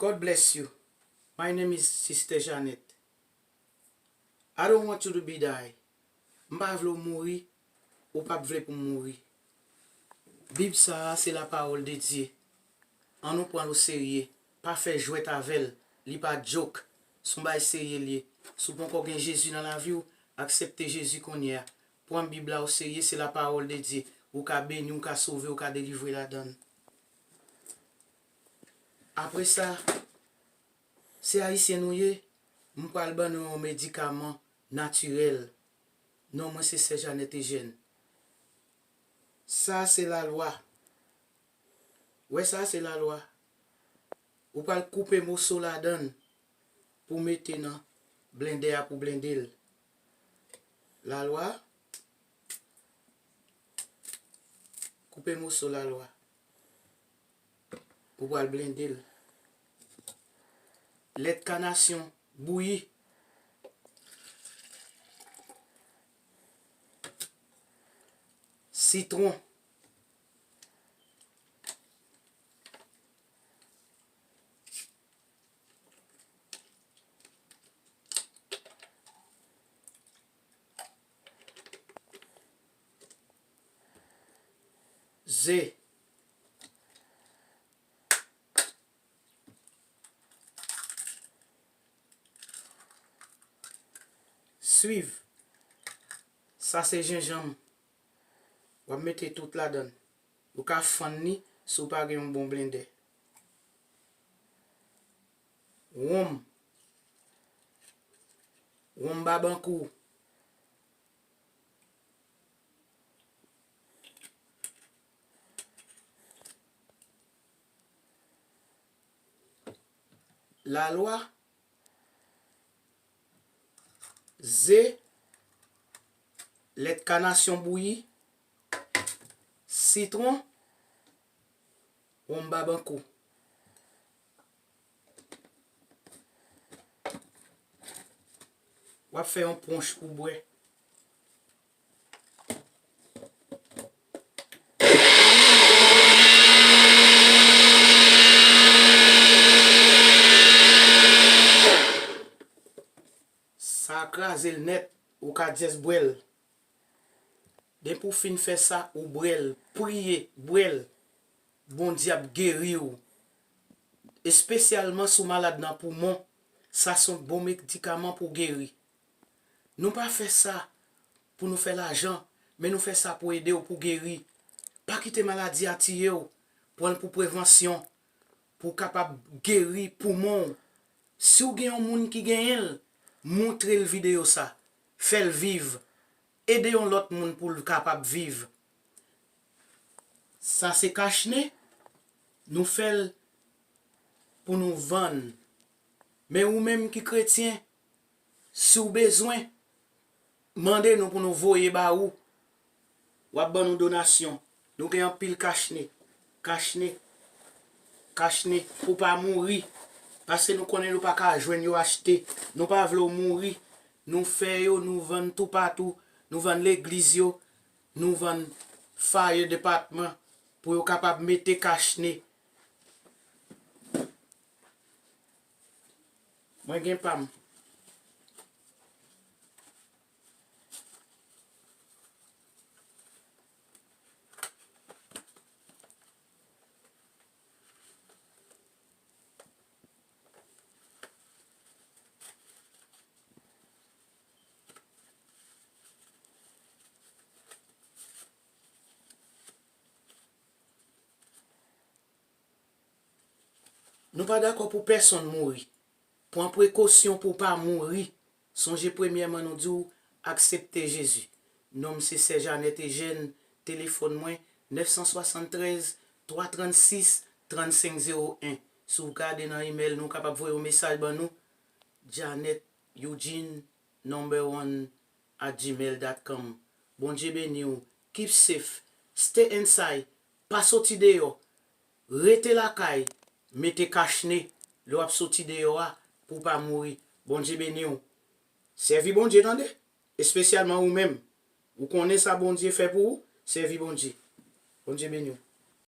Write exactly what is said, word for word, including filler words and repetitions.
God bless you. My name is Sister Jeanette. I don't want you to be die. M pa vle w mouri, ou p ap vle pou m mouri. Bib sa a se la parole de Dieu. Ann nou pran l o serye. Pa fè jwèt avè l. Li pa joke. Se yon bagay serye l ye. Si w poko gen Jezi nan lavi w, aksepte Jezi kounye a. Pran Bib la o serye, se la parole de Dieu. Ou ka beni, ou ka sove, ou ka delivre ladan l. Apre sa, se Ayisyen nou ye, m pral ban nou yon medikaman natirèl. Non mwen se Sè Jeannette Eugène. Sa se lalwa. Wè sa se lalwa. Ou pral koupe moso ladan l pou mete nan blendè a pou blende l. Lalwa. Koupe moso lalwa. Ou pral blende l. Lèt kanasyon bouyi. Sitwon. Ze. Swiv. Sa se jenjanm. W ap mete tout ladan l. Ou ka fann li si w pa gen yon bon blendè. Wonm. Wonm babankou. Lalwa, ze, lèt kanasyon bouyi, sitwon, wonm babankou. W ap fè yon ponch pou bwè. Sa kraze l nèt, ou ka just bwè l. Depi w fin fè sa, ou bwè l, priye, bwè l. Bondye ap geri w. Espesyalman si w malad nan poumon, sa se yon bon medikaman pou w geri. Nou pa fè sa pou nou fè lajan, men nou fè sa pou ede w pou w geri. Pa kite maladi a tiye w. Pran l pou prevansyon, pou w kapab geri poumon w. Si w gen yon moun ki genyen l, montre l videyo sa. Fè l viv. Ede yon lòt moun pou l kapab viv. Sa se kachne, nou fè l pou nou vann. Men ou menm ki kretyen, si w bezwen, mande nou pou nou voye ba ou. W ap ban nou donasyon. Nou gen anpil kachne. Kachne. Kachne pou pa mouri. Paske nou konnen nou pa ka jwenn yo achte. Nou pa vle w mouri. Nou fè yo, nou vann toupatou. Nou vann legliz yo. Nou vann fire department pou yo kapab mete kachne. Mwen gen pa m. Nou pa dakò pou pèsonn mouri. Pran prekosyon pou w pa mouri. Sonje premyèman nou di w aksepte Jezi. Non m se Sè Jeannette Eugène, telefòn mwen nèf san swasanntrèz, twa trannsis, trannsenk zewo en. Si w gade nan imèl nou, w kapab voye yon mesaj ban nou, Jeannette Eugene number one at gmail dot com. Bondye beni w. Keep safe. Stay inside. Pa soti deyò. Rete lakay. Mete kachne lè w ap soti deyò a pou w pa mouri. Bondye beni w. Sèvi Bondye, tande. Espesyalman ou menm. Ou konnen sa Bondye fè pou ou, sèvi Bondye. Bondye beni w.